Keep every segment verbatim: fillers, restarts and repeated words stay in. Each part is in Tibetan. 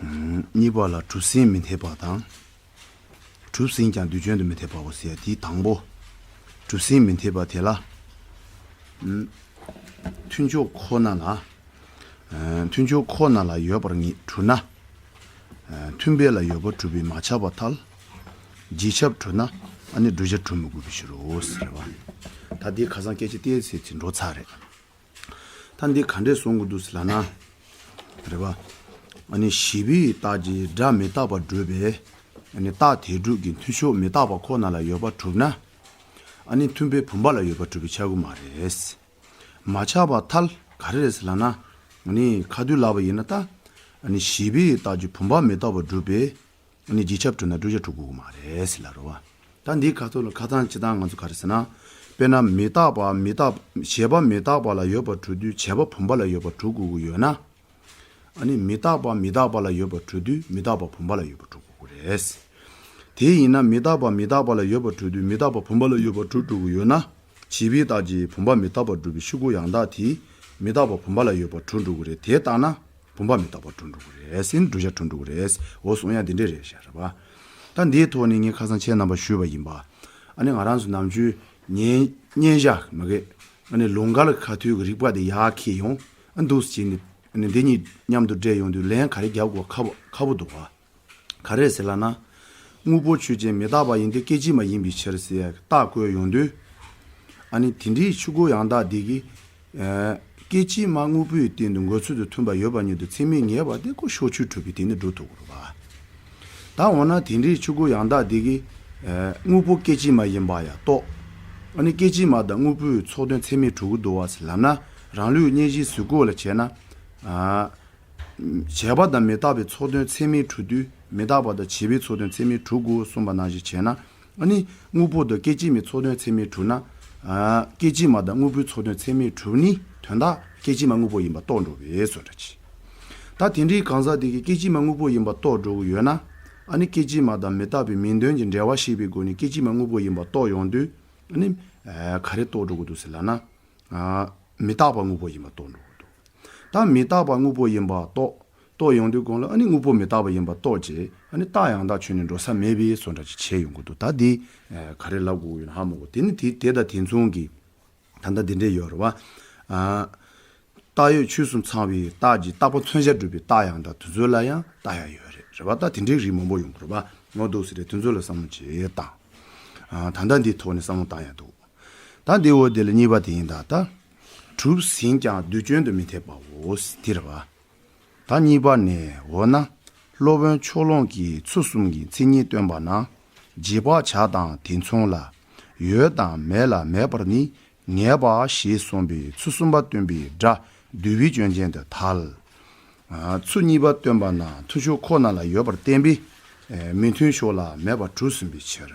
གཉིས་པ་ལ་གྲུབ་ཟིན་མི་འཐད་པ་དང་། གྲུབ་ཟིན་ཀྱང་དུས་རྒྱུན་དུ་མི་འཐད་པའོ་ཟེར་དེའི་དང་པོ། གྲུབ་ཟིན་མི་འཐད་པ་དེ་ལ། མཐུན་ཕྱོགས་ཁོ་ན་ལ། མཐུན་ཕྱོགས་ཁོ་ན་ལ་ཡོད་པར་ངེས་གྲུབ་ན། མཐུན་དཔེ་ལ་ཡོད་པར་གྲུབ་པས་མ་ཁྱབ་པར་ཐལ། རྗེས་ཁྱབ་གྲུབ་ན་ཨ་ནི་བསྒྲུབ་བྱ་གྲུབ་མི་དགོས་པའི་ཕྱིར་རོ་ཟེར་བ། ད་འདི་ཁ་སང་སྐད་ཆ་ཏོག་ཙམ་ཅིག་འགྲོ་ཚར་རེད། ད་འདི་ག་འདྲས་གསུང་གི་འདུག་ཟེར་ལབ་ན། རེད་བ། ཨ་ནི་བྱས་པའི་རྟགས་ཀྱིས་སྒྲ་མི་རྟག་པར་སྒྲུབ་པས། ཨ་ནི་རྟགས་དེ་སྒྲུབ་ཀྱི་མཐུན་ཕྱོགས་མི་རྟག་པ་ཁོ་ན་ལ་ཡོད་པར་གྲུབ་ན། ཨ་ནི་མཐུན་དཔེ་བུམ་པ་ལ་ཡོད་པར་གྲུབ་པས་ཁྱབ་ཀྱི་མ་རེད། མ་ཁྱབ་པར་ཐལ། ག་རེ་རེད་ཟེར་ལབ་ན། ཨ་ནི་ཁ་ཐུག་ལབ་པ་ཡིན་ན་ད། ཨ་ནི་བྱས་པའི་རྟགས་ཀྱིས་བུམ་པ་མི་རྟག་པར་སྒྲུབ་པས། ཨ་ནི་རྗེས་ཁྱབ་གྲུབ་ན་བསྒྲུབ་བྱ་གྲུབ་དགོས་ཀྱི་མ་རེད་ཟེར་ལབ་རེད་བ། ད་འདིའི་ཁ་ཐུག་ལ་ཁ་སང་སྤྱིར་བཏང་ང་ཚོ་ག་རེ་ཟེར་ན། དཔེར་ན་མི་རྟག་པ་མི་རྟག་བྱས་པ་མི་རྟག་པ་ལ་ཡོད་པར་གྲུབ་དུས་བྱས་པ་བུམ་པ་ལ་ཡོད་པར་གྲུབ་དགོས་ཀྱི་ཡོད་ན། ཨ་ནི་མི་རྟག་པ་མི་རྟག་པ་ལ་ཡོད་པར་གྲུབ་དུས་མི་རྟག་པ་བུམ་པ་ལ་ཡོད་པར་གྲུབ་དགོས་ཀྱི་རེད། དེ་ཡིན་ན་མི་རྟག་པ་མི་རྟག་པ་ལ་ཡོད་པར་གྲུབ་དུས་མི་རྟག་པ་བུམ་པ་ལ་ཡོད་པར་གྲུབ་འགྲོ་གི་ཡོད་ན། བྱས་པའི་རྟགས་ཀྱིས་བུམ་པ་མི་རྟག་པར་སྒྲུབ་པའི་ཤུགས་ཀུན་ཡང་དག་དེས་མི་རྟག་པ་བུམ་པ་ལ་ཡོད་པར་གྲུབ་འགྲོ་གི་རེད། དེ་ལྟར་ན་བུམ་པ་མི་རྟག་པར་གྲུབ་འགྲོ་གི་རེད་ཟེར་ནས་བསྒྲུབ་བྱ་གྲུབ་འགྲོ་གི་རེད། འོ་གསུང་ཡ་འདི་འདྲས་རེད་ཤག་རེད་པ། ད་འདིའི་ཐོག་ནས་ངས་ཁ་སང་ཁྱེད་རྣམ་པར་ཞུས་པ་ཡིན་པ། ཨ་ནི་ང་རང་ཚོ་ནམ་རྒྱུན་ཉན་སྙན་ཞག་མ་གི། ཨ་ནི་ལུང་དཀར་གྱི་ཁ་ཐུག་གི་རིག་པ་དེ་ཡར་འཁྱེར་ཡོང་། ཨ་འདུག་སེ་བྱས་ནས་ཨ་ནི་འདི་གཉིས་མཉམ་དུ་འདྲེས་ཡོང་དུས་ལན་ག་རེ་རྒྱབ་དགོས་ཁག་པོ་ཁག་པོ་འདུག་བ། ག་རེ་ཟེར་ལབ་ན། དངོས་པོ་ཆོས་ཅན་མི་རྟག་པ་ཡིན་ཏེ་སྐད་ཅིག་མ་ཡིན་པའི་ཕྱིར་ཟེར་རྟགས་བཀོད་ཡོང་དུས། ཨ་ནི་དེ་འདྲའི་ཆོས་ཀུན་ཡང་དག་འདི་གིས། ཨ་སྐད་ཅིག་མ་དངོས་པོའི་སྟེང་དུ་འགོད་ཚུལ་དུ་མཐུན་པ་ཡོད་པ་ཉིད་དུ་ཚད་མས་ངེས་པ་དེ་ཁོ་ཕྱོགས་ཆོས་གྲུབ་པའི་སྟེང་ནས་སྒྲུབ་ཐུབ་ཀྱི་རེད་པ། ད་འོ་ན་དེ་འདྲའི་ཆོས་ཀུན་ཡང་དག་འདི་གིས། ཨ་དངོས་པོ་སྐད་ཅིག་མ་ཡིན་པ་ཡང་རྟོགས། ཨ་ནི་སྐད་ཅིག་མ་དང་དངོས་པོའི་ཚོགས་དོན་ཚད་མས་གྲུབ་ཀྱི་འདུག་བ་ཟེར་ལབ་ན། རང་ལུགས་གཉིས་གཞིའི་གཟུགས་སྐུ་ལ་བྱས་ན། ཨ། བྱས་པ་དང་མི་རྟག་པའི་ཚོགས་དོན་ཚད་མས་གྲུབ་དུས་མི་རྟག་པ་དང་བྱས་པའི་ཚོགས་དོན་ཚད་མས་གྲུབ་དགོས་གསུངས་པ་ནང་བཞིན་བྱས་ན། ཨ་ནི་དངོས་པོ་དང་སྐད་ཅིག་མའི་ཚོགས་དོན་ཚད་མས་གྲུབ་ན། ཨ་སྐད་ཅིག་མ་དང་དངོས་པོའི་ཚོགས་དོན་ཚད་མས་གྲུབ་ནི་དོན་དག་སྐད་ཅིག་མ་དངོས་པོ་ཡིན་པ་རྟོགས་འགྲོ་བས་སོ་འདྲ་ཅི། ད་དེ་འདྲའི་གང་ཟག་དེ་གིས་སྐད་ཅིག་མ་དངོས་པོ་ཡིན་པ་རྟོགས་འགྲོ་གི་ཡོད་ན། ཨ་ནི་སྐད་ཅིག་མ་དང་མི་རྟག་པའི་མིང་དོན་གྱི་འབྲེལ་བ་ཤེས་པའི་སྒོ་ནས་སྐད་ཅིག་མ་དངོས་པོ་ཡིན་པ་རྟོགས་ཡོང་དུས། ཨ་ནི་ཨ་ག་རེ་རྟོགས་འགྲོ་གི་འདུག་ཟེར་ལབ་ན། ཨ་མི་རྟག་པ་དངོས་པོ་ཡིན་པ་རྟོགས་འགྲོ་གི་འདུག་ད་མི་རྟག་པ་དངོས་པོ་ཡིན་པ་རྟོགས། རྟོགས་ཡོང་དུས་གོང་ལ་ཨ་ནི་དངོས་པོ་མི་རྟག་པ་ཡིན་པ་རྟོགས་རྗེས་ཨ་ནི་རྟགས་ཡང་དག་ཆོས་ནི་འགྲོ་ས་མེད་པའི་བཟོ་འདྲ་ཅིག་བྱས་ཡོང་གི་འདུག་ད་འདི་ཨ་ག་རེ་ལབ་དགོས་ཡོད་ན་ཧ་མ་གོ་དེ་ནི་དེ་དེ་དང་དེ་མཚུངས་ཀྱི་ད་ལྟ་འདི་འདྲས་ཡོད་རེད་བ། ཨ་རྟགས་ཡོད་ཆོས་གསུམ་ཚང་བའི་རྟགས་ཀྱི་རྟག་པ་མཚོན་བྱར་སྒྲུབ་པའི་རྟགས་ཡང་དག་དེ་ཚོ་ལ་ཡང་རྟགས་ཡང་ཡོད་རེད་རེད་བ། ད་དེ་འདྲའི་རིགས་མང་པོ་ཡོང་གི་རེད་བ། ངོ་འདུག་ཟེར་རེད། དེ་ཚོ་ལ་བསམ་བློ་བྱེད་དང་། ཨ་ད་ལྟ་འདིའི་ཐོག་ནས་བསམ་བློ་བཏང་ཡ་འདུག་ད་འདི་འོ་དེ་ལ་གཉིས་པ་དེ་ཡིན་ད་ལྟ། གྲུབ་ཟིན་ཀྱང་དུས་རྒྱུན་དུ་མི་འཐད་པའོ། དེ་རེད་བ། ད་གཉིས་པ་ནས་འོ་ན། སློབ་དཔོན་ཕྱོགས་གླང་གིས་ཚུལ་གསུམ་གྱི་མཚན་ཉིད་སྟོན་པ་ན། རྗེས་དཔག་བྱ་དང་དེ་མཚུངས་ལ། ཡོད་དང་མེད་ལ་མེད་པར་ནི། ངེས་པ་ཞེས་གསུངས་པས་ཚུལ་གསུམ་པ་སྟོན་པའི་སྒྲ་སྡུད་པའི་སྐྱོན་ཅན་དུ་ཐལ། ཚུལ་གཉིས་པ་སྟོན་པ་ན་མཐུན་ཕྱོགས་ཁོ་ན་ལ་ཡོད་པར་བསྟན་པས། མི་མཐུན་ཕྱོགས་ལ་མེད་པར་གྲུབ་ཟིན་པའི་ཕྱིར།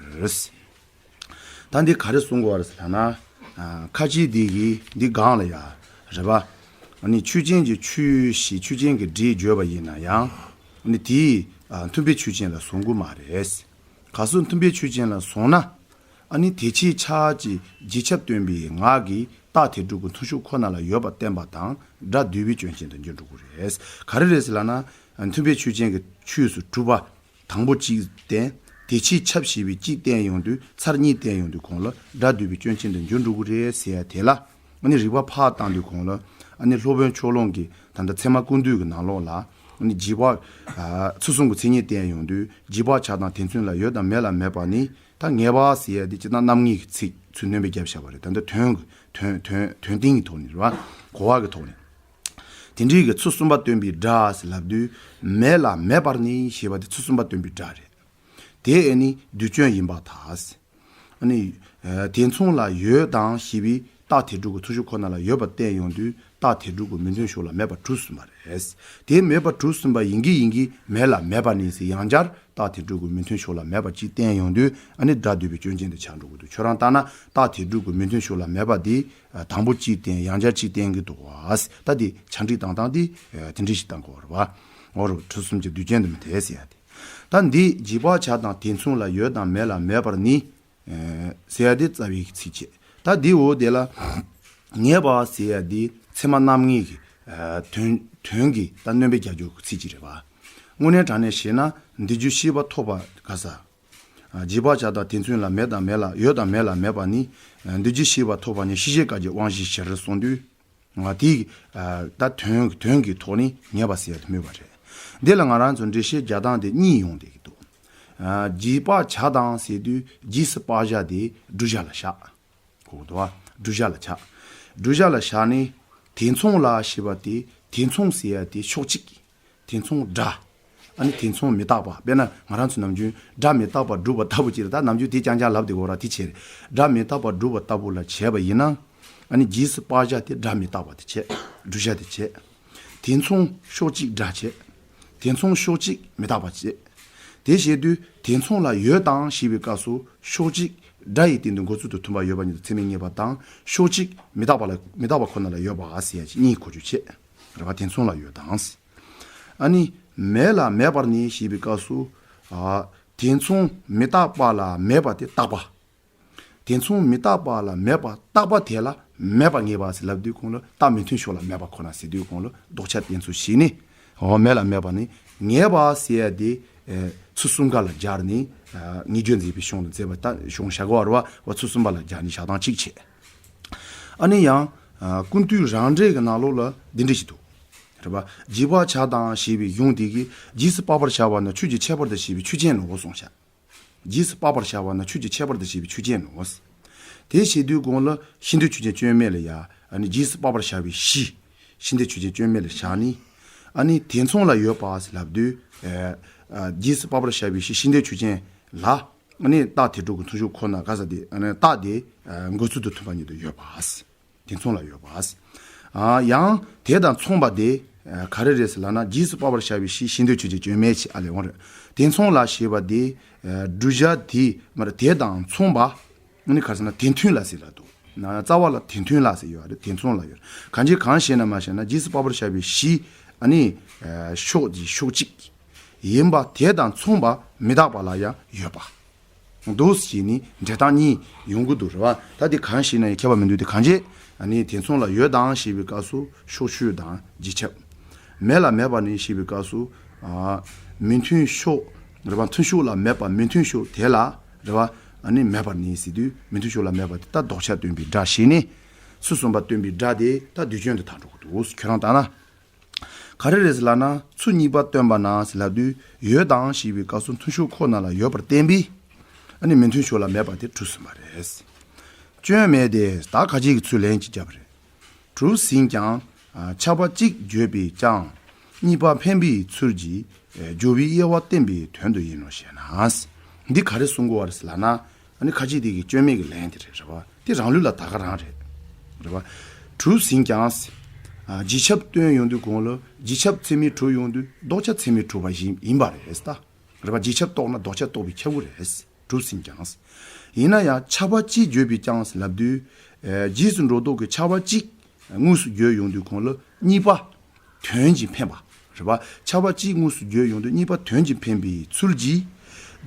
ད་འདི་ག་རེ་གསུང་དགོས་པ་རེད་ཟེར་ན། ཁ་ཅིག་འདི་གིས་འདི་སྒང་ལ་ཡ། རེད་པ། ཨ་ནི་ཆོས་ཅན་གྱི་ཆོས་ཞེས་ཆོས་ཅན་གྱི་སྒྲས་བརྗོད་པ་ཡིན་ན་ཡང་། ཨ་ནི་དེས་མཐུན་དཔེ་ཆོས་ཅན་ལ་བཟུང་གི་མ་རེད། གལ་སྲིད་མཐུན་དཔེ་ཆོས་ཅན་ལ་བཟུང་ན། ཨ་ནི་དེ་ཕྱིའི་ཆ་གཅིག་རྗེས་ཁྱབ་སྟོན་པའི་ངག་གིས་རྟགས་དེ་སྒྲུབ་ཀྱི་མཐུན་ཕྱོགས་ཁོ་ན་ལ་ཡོད་པར་བསྟན་པ་དང་སྒྲ་སྡུད་པའི་སྐྱོན་ཅན་དུ་འགྱུར་འགྲོ་གི་རེད། ག་རེ་རེད་ཟེར་ལབ་ན། མཐུན་དཔེ་ཆོས་ཅན་གྱི་ཆོས་སུ་གྲུབ་པ། དང་པོ་གཅིག་བསྟན། དེ་ཕྱིའི་ཁྱབ་ཞེས་པའི་གཅིག་བསྟན་ཡོང་དུས་ཚར་གཉིས་བསྟན་ཡོང་དུས་གོང་ལ་སྒྲ་སྡུད་པའི་སྐྱོན་ཅན་དུ་འགྱུར་འགྲོ་གི་རེད་ཟེར་ཡ་དེ་ལ། ཨ་ནི་རིགས་པ་ཕར་བཏང་དུས་གོང་ལ། ཨ་ནི་སློབ་དཔོན་ཕྱོགས་གླང་གིས་ད་ལྟ་ཚད་མ་ཀུན་བཏུས་ཀྱི་ནང་ལོགས་ལ། ཨ་ནི་རྗེས་དཔག་ཚུལ་གསུམ་གྱི་མཚན་ཉིད་བསྟན་ཡོང་དུས་རྗེས་དཔག་བྱ་དང་དེ་མཚུངས་ལ་ཡོད་དང་མེད་ལ་མེད་པ་ནི། ད་ངེས་པ་ཟེར་ཡ་དེ་སྤྱིར་བཏང་རྣམ་ངེས་ཀྱི་ཚིག་ཚུར་སྣོན་པ་བརྒྱབ་བཞག་པ་རེད། ད་ལྟ་དོན་གྱི་དོན་དོན་དོན་སྟེང་གི་ཐོག་ནས་རེད་བ། གོ་བ་གི་ཐོག་ནས། དེ་འདྲའི་གི་ཚུལ་གསུམ་པ་སྟོན་པའི་སྒྲ་ཟེར་ལབ་དུས་མེད་ལ་མེད་པར་ནི་ཞེས་པ་དེ་ཚུལ་གསུམ་པ་སྟོན་པའི་སྒྲ་རེད། དེ་ཨེ་ནི་སྡུད་སྐྱོན་ཡིན་པར་ཐལ། ཨ་ནི། དེ་མཚུངས་ལ་ཡོད་དང་ཞེས་པའི་རྟགས་དེ་སྒྲུབ་ཀྱི་མཐུན་ཕྱོགས་ཁོ་ན་ལ་ཡོད་པར་བསྟན་ཡོང་དུས་རྟགས་དེ་སྒྲུབ་ཀྱི་མི་མཐུན་ཕྱོགས་ལ་མེད་པར་གྲུབ་ཟིན་པ་རེད། དེ་མེད་པར་གྲུབ་ཟིན་པ་ཡིན་གྱི་ཡིན་གྱི་མེད་ལ་མེད་པ་ནི་ཟེར་ཡང་བསྐྱར་རྟགས་དེ་སྒྲུབ་ཀྱི་མི་མཐུན་ཕྱོགས་ལ་མེད་པ་གཅིག་བསྟན་ཡོང་དུས་ཨ་ནི་སྒྲ་སྡུད་པའི་སྐྱོན་ཅན་དུ་ཆགས་འགྲོ་གི་འདུག་ཁྱོད་རང་ལྟར་ན་རྟགས་དེ་སྒྲུབ་ཀྱི་མི་མཐུན་ཕྱོགས་ལ་མེད་པ་དེ་དང་པོ་གཅིག་བསྟན་ཡང་བསྐྱར་གཅིག་བསྟན་གྱི་འདུག་བ། ད་དེ་ཆ་འགྲིག་བཏང་སྟངས་དེ་དེ་འདྲ་ཞིག་བཏང་དགོས་པ་རེད་བ། འོ་རོ་གྲུབ་གསུམ་གྱི་སྡུད་སྐྱོན་དུ་མི་འཐད་ཟེར་ཡ་དེ། ད་འདི་རྗེས་དཔག་བྱ་དང་དེ་མཚུངས་ལ་ཡོད་དང་མེད་ལ་མེད་པར་ནི། ཟེར་ཡ་དེ་རྩ་བའི་ཚིག་བཅད། ད་འདི་འོ་དེ་ལ། ངེས་པ་ཟེར་ཡ་དེ་ཚད་མ་རྣམ་ངེས་ཀྱི། དོན་དོན་གྱི་ད་སྣོན་པ་རྒྱག་རྒྱུ་ཚིག་ཅིག་རེད་བ། དངོས་གནས་དྲང་གནས་བཤད་ན་འདི་རྒྱུ་ཤེས་པ་ཐོབ་པ་ག་ས། རྗེས་དཔག་བྱ་དང་དེ་མཚུངས་ལ་མེད་དང་མེད་ལ་ཡོད་དང་མེད་ལ་མེད་པ་ནི། འདི་རྒྱུ་ཤེས་པ་ཐོབ་པ་ནི་ཤེས་བྱའི་སྐབས་ཀྱི་དབང་བཞི་ཕྱིར་གསུངས་དུས། དེའི་ད་དོན་དོན་གྱི་ཐོག་ནས་ངེས་པ་ཟེར་ཡ་དེ་སྨོས་པ་རེད། འདི་ལ་ང་རང་ཚོ་འགྲེལ་བཤད་རྒྱག་སྟངས་དེ་གཉིས་ཡོང་བསྡད་ཀྱི་འདུག་རྗེས་དཔག་བྱ་དང་ཟེར་དུས་རྗེས་སུ་དཔག་བྱ་དེ་བསྒྲུབ་བྱ་ལ་བཞག་གོ་འདུག་བ། བསྒྲུབ་བྱ་ལ་བཞག་བསྒྲུབ་བྱ་ལ་བཞག་ནས་དེ་མཚུངས་ལ་ཞེས་པ་དེ་དེ་མཚུངས་ཟེར་ཡ་དེ་ཕྱོགས་གཅིག་དེ་མཚུངས་སྒྲ། ཨ་ནི་དེ་མཚུངས་མི་རྟག་པ། དཔེར་ན་ང་རང་ཚོ་ནམ་རྒྱུན་སྒྲ་མི་རྟག་པར་སྒྲུབ་པ་ལྟ་བུ་ཅིག་རེད། ད་ནམ་རྒྱུན་དེ་རྐྱང་རྐྱང་ལབ་བསྡད་ཀྱི་ཡོད་ར། དེ་བྱས་རེད། སྒྲ་མི་རྟག་པར་སྒྲུབ་པ་ལྟ་བུ་ལ་བྱས་པ་ཡིན་ན། ཨ་ནི་རྗེས་སུ་དཔག་བྱ་དེ་སྒྲ་མི་རྟག་པ་དེ་བྱས། བསྒྲུབ་བྱ་དེ་བྱས། དེ་མཚུངས་ཕྱོགས་གཅིག་སྒྲ་བྱས། དེ་མཚུངས་ཕྱོགས་གཅིག་མི་རྟག་པ་བྱས། དེ་བྱེད་དུས་དེ་མཚུངས་ལ་ཡོད་དང་ཞེས་པའི་སྐབས་སུ་ཕྱོགས་གཅིག་སྒྲ་ཡི་སྟེང་དུ་འགོད་ཚུལ་དང་མཐུན་པ་ཡོད་པ་ཉིད་དུ་ཚད་མས་ངེས་པ་དང་། ཕྱོགས་གཅིག་མི་རྟག་པ་ལ་མི་རྟག་པ་ཁོ་ན་ལ་ཡོད་པ་ཟེར་ཡ་གཉིས་གོ་རྒྱུ་བྱས། རེད་བ། དེ་མཚུངས་ལ་ཡོད་དང་། ཨ་ནི་མེད་ལ་མེད་པར་ནི་ཞེས་པའི་སྐབས་སུ། ཨ། དེ་མཚུངས་མི་རྟག་པ་ལ་མེད་པ་དེ་རྟག་པ། དེ་མཚུངས་མི་རྟག་པ་ལ་མེད་པ་རྟག་པ་དེ་ལ་མེད་པ་ངེས་པ་ཟེར་ལབ་དུས་གོང་ལ་རྟགས་མི་མཐུན་ཕྱོགས་ལ་མེད་པ་ཁོ་ན་ཟེར་དུས་གོང་ལ་ལྡོག་ཆ་དེ་ཚོ་ཞིག་ནི། འོ་མེད་ལ་མེད་པ་ནི་ངེས་པ་ཟེར་ཡ་དེ། ཨེ། ཚུལ་གསུམ་ཀ་ལ་སྦྱར་ནས། ཨ། ངེས་བརྗོད་མཛད་པའི་གཞུང་ལ་མཛད་པ་ལྟ་གཞུང་བཞག་གོ་བ་རེད་བ། ཚུལ་གསུམ་པ་ལ་སྦྱར་ནས་བཞག་སྟངས་གཅིག་བྱས། ཨ་ནི་ཡང་། ཨ། ཀུན་བཏུས་རང་འགྲེལ་གྱི་ནང་ལོགས་ལ་འདི་འདྲ་ཞིག་འདུག་རེད་བ། རྗེས་དཔག་བྱ་དང་ཞེས་པའི་གཞུང་དེ་གིས་རྗེས་སུ་དཔག་པར་བྱ་བ་ནི་ཆོས་ཀྱི་ཁྱད་པར་དང་ཞེས་པའི་ཆོས་ཅན་ནོ་གསུངས་བཞག་རྗེས་སུ་དཔག་པར་བྱ་བ་ནི་ཆོས་ཀྱི་ཁྱད་པར་དང་ཞེས་པའི་ཆོས་ཅན་ནོ། དེ་བྱེད་དུས་གོང་ལ་ཤེས་འདོད་ཆོས་ཅན་སྐྱོན་མེད་ལ་ཡ། ཨ་ནི་རྗེས་སུ་དཔག་པར་བྱ་བའི་གཞི། ཤེས་འདོད་ཆོས་ཅན་སྐྱོན་མེད་ལ་བཞག་ནི། ཨ་ནི་དེ་མཚུངས་ལ་ཡོད་པ་ཟེར་ལབ་དུས། ཨ། རྗེས་སུ་དཔག་པར་བྱ་བའི་གཞི་ཤེས་འདོད་ཆོས་ཅན་ལ། ཨ་ནི་རྟགས་དེ་དྲུག་གི་མཐུན་ཕྱོགས་ཁོ་ན་ག་ས་དེ། ཨ་ནི་རྟགས་དེ། ཨ། འགོད་ཚུལ་དང་མཐུན་པ་ཉིད་དུ་ཡོད་པ། དེ་མཚུངས་ལ་ཡོད་པ། ཨ། ཡང་དེ་དང་མཚུངས་པ་དེ། ཨ། ག་རེ་རེད་ཟེར་ལབ་ན། རྗེས་སུ་དཔག་པར་བྱ་བའི་གཞི་ཤེས་འདོད་ཆོས་ཅན་སྐྱོན་མེད་ཅེས། ཨ་ལས་འོང་རེད། དེ་མཚུངས་ལ་ཞེས་པ་དེ། ཨ། བསྒྲུབ་བྱ་དེ་མ་རེད། དེ་དང་མཚུངས་པ། ཨ་ནི་ག་རེ་ཟེར་ན་དེ་མཐུན་ལ་ཟེར་ལ་འདུག་ན་རྩ་བ་ལ་དེ་མཐུན་ལ་ཟེར་ཡོད་རེད། དེ་མཚུངས་ལ་ཡོད་རེད། གང་ཅི་གང་ཞེ་ན་མ་ཞེ་ན། རྗེས་སུ་དཔག་པར་བྱ་བའི་གཞི། ཨ་ནི། ཨ། ཕྱོགས་ཀྱི་ཕྱོགས་གཅིག་ཡིན་པ་དེ་དང་མཚུངས་པ་མི་རྟག་པ་ལ་ཡང་ཡོད་པ། འདུག་ཟེར་ནི་འགྲེལ་སྟངས་གཉིས་ཡོང་གི་འདུག་རེད་བ། ད་དེ་གང་ཞིག་ན་ཡང་ཁྱད་པར་མི་འདུག་དེ་གང་བྱེད། ཨ་ནི་དེ་མཚུངས་ལ་ཡོད་དང་ཞེས་པའི་སྐབས་སུ་ཕྱོགས་ཆོས་དང་རྗེས་ཁྱབ། མེད་ལ་མེད་པར་ནི་ཞེས་པའི་སྐབས་སུ། ཨ། མི་མཐུན་ཕྱོགས་རེད་བ། མཐུན་ཕྱོགས་ལ་མེད་པ་མི་མཐུན་ཕྱོགས་དེ་ལ་རེད་བ། ཨ་ནི་མེད་པར་ནི་ཟེར་དུས་མི་མཐུན་ཕྱོགས་ལ་མེད་པ་དེ་ད་ལྡོག་ཆ་སྟོན་པའི་སྒྲ་ཞིག་ནི། ཚུལ་གསུམ་པ་སྟོན་པའི་སྒྲ་དེ་ད་དུས་རྒྱུན་དུ་ད་འགྲོ་གི་འདུག་ཁྱོད་རང་ལྟ་ན། ག་རེ་རེད་ཟེར་ལབ་ན། ཚུལ་གཉིས་པ་སྟོན་པ་ན་ཟེར་ལབ་དུས་ཡོད་དང་ཞེས་པའི་སྐབས་སུ་མཐུན་ཕྱོགས་ཁོ་ན་ལ་ཡོད་པར་བསྟན་པས། ཨ་ནི་མི་མཐུན་ཕྱོགས་ལ་མེད་པ་དེ་གྲུབ་ཟིན་པ་རེད། སྐྱོན་མེད་དེ། ད་ཁ་ཅིག་གི་ཚུལ་ལན་གཅིག་བརྒྱབ་པ་རེད། གྲུབ་ཟིན་ཀྱང་། ཨ། ཁྱབ་པ་གཅིག་བརྗོད་པས་ཀྱང་། གཉིས་པ་འཕེན་པའི་ཚུལ་གྱིས། ཨ། སྦྱོར་བའི་དབྱེ་བ་བསྟན་པའི་དོན་དུ་ཡིན་ནོ་ཞེ་ན། འདི་ག་རེ་གསུང་གི་ཡོད་རེད་ཟེར་ལབ་ན། ཨ་ནི་ཁ་ཅིག་དེ་གི་སྐྱོན་མེད་ཀྱི་ལན་དེ་རེད། རེད་བ། དེ་རང་ལུགས་ལ་ད་ག་རང་རེད། རེད་བ། གྲུབ་ཟིན་ཀྱང་། ཨ། རྗེས་ཁྱབ་སྟོན་ཡོང་དུས་གོང་ལ་རྗེས་ཁྱབ་ཚད་མས་གྲུབ་ཡོང་དུས་ལྡོག་ཆ་ཚད་མས་གྲུབ་པ་ཡིན་ཡིན་པ་རེད་ད། རེད་བ། རྗེས་ཁྱབ་རྟོགས་ན་ལྡོག་ཆ་རྟོགས་པས་ཁྱབ་ཀྱི་རེད། གྲུབ་ཟིན་ཀྱང་། ཡིན་ན་ཡང་ཁྱབ་པ་གཅིག་བརྗོད་པས་ཀྱང་ལབ་དུས། ཨ། རྗེས་སུ་འགྲོ་ལྡོག་གི་ཁྱབ་པ་གཅིག་དངོས་སུ་བརྗོད་ཡོང་དུས་གོང་ལ་གཉིས་པ་དོན་གྱིས་འཕེན་པ། རེད་བ། ཁྱབ་པ་གཅིག་དངོས་སུ་བརྗོད་ཡོང་དུས་གཉིས་པ་དོན་གྱིས་འཕེན་པའི་ཚུལ་གྱིས།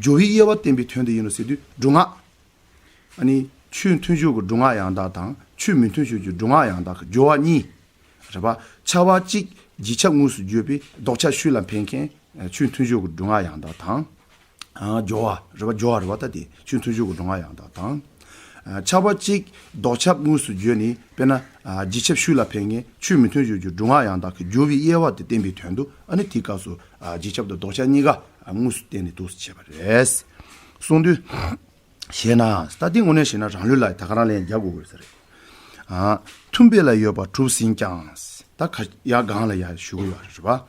སྦྱོར་བའི་དབྱེ་བ་བསྟན་པའི་དོན་དུ་ཡིན་ནོ་ཟེར་དུས་སྒྲུབ་ངག་ཨ་ནི་ཆོས་མཐུན་ཕྱོགས་ཀྱི་སྒྲུབ་ངག་ཡང་དག་དང་ཆོས་མི་མཐུན་ཕྱོགས་ཀྱི་སྒྲུབ་ངག་ཡང་དག་གི་སྦྱོར་བ་གཉིས། རེད་བ། ཁྱབ་པ་གཅིག་རྗེས་ཁྱབ་དངོས་སུ་བརྗོད་པས་ལྡོག་ཆ་ཆོས་ལ་འཕེན་མཁན་ཆོས་མཐུན་ཕྱོགས་ཀྱི་སྒྲུབ་ངག་ཡང་དག་དང་། ཨ། སྦྱོར་བ་རེད་བ། སྦྱོར་བ་རེད་བ། ད་དེ་ཆོས་མཐུན་ཕྱོགས་ཀྱི་སྒྲུབ་ངག་ཡང་དག་དང་། ཨ། ཁྱབ་པ་གཅིག་ལྡོག་ཆ་དངོས་སུ་བརྗོད་ནས་དཔེར་ན། ཨ། རྗེས་ཁྱབ་ཆོས་ལ་འཕེན་མཁན་ཆོས་མི་མཐུན་ཕྱོགས་ཀྱི་སྒྲུབ་ངག་ཡང་དག་གི་སྦྱོར་བའི་དབྱེ་བ་དེ་བསྟན་པའི་དོན་དུ། ཨ་ནི་དེའི་སྐབས་སུ། ཨ། རྗེས་ཁྱབ་དང་ལྡོག་ཆ་གཉིས་ཀ་དངོས་སུ་བསྟན་ནས་འདུག་སེ་བྱས་པ་རེད། གསུངས་དུས། ཞེ་ན། ད་དེ་དངོས་གནས་བཤད་ན་རང་ལུགས་ལ་ད་ག་རང་ལན་རྒྱག་དགོས་ཀྱི་ཡོད་ས་རེད། ཨ། མཐུན་དཔེ་ལ་ཡོད་པ་གྲུབ་ཟིན་ཀྱང་། ད་ཁ་ཡ་གང་ལ་ཡ་ཞུ་གི་ཡོད་རེད་བ།